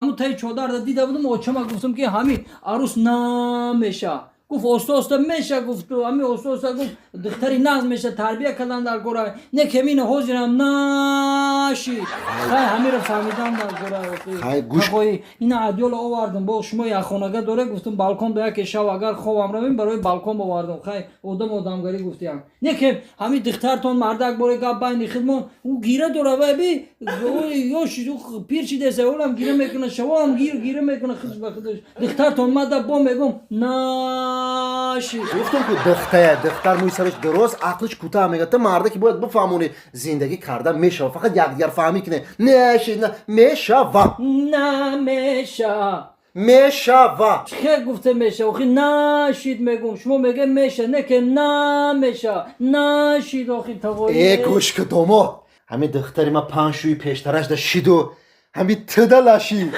Ҳамун таи чодарда дида будум, очама гуфтам, ки ҳамин арӯс намеша. Гуфт, оста оста меша, гуфту ҳамин оста оста гуфт, духтари нағз меша, тарбия кардан дар кора. Не кемина ҳозирам нашид. Хай, ҳамиро фаҳмидан дар кора. Хай, гӯш- Тағои ина адёла овардам, бо шумо яхонага доре, гуфтам, балкон ба яке шав, агар хобам равем, барои балкон овардам. Хай, одам одамгарӣ гуфтиям. Не ки ҳамин духтартон мардак боре гап байни хидмон, ӯ гира дора, вай би ёш пир шидеса, олам гира мекуна, шавоам гир гира мекуна худш ба худаш. Духтартон мада бо мегум нашид. Гуфтам ку, духтая, духтар мӯи сараш дароз, ақлиш кӯтаҳ мега. Ту марда ки бояд бифаҳмонӣ, зиндагӣ карда мешава, фақат якдигар фаҳмӣ кине. Неши, на мешава. Намеша. Мешава. Чӣ гуфта меша? Охи нашид мегум, шумо меге меша, не ки намеша, нашид охи, тағои. Э, гӯш ку, домод, ҳамин духтари ма панҷ шӯи пештараш да шиду ҳамин тида лаши.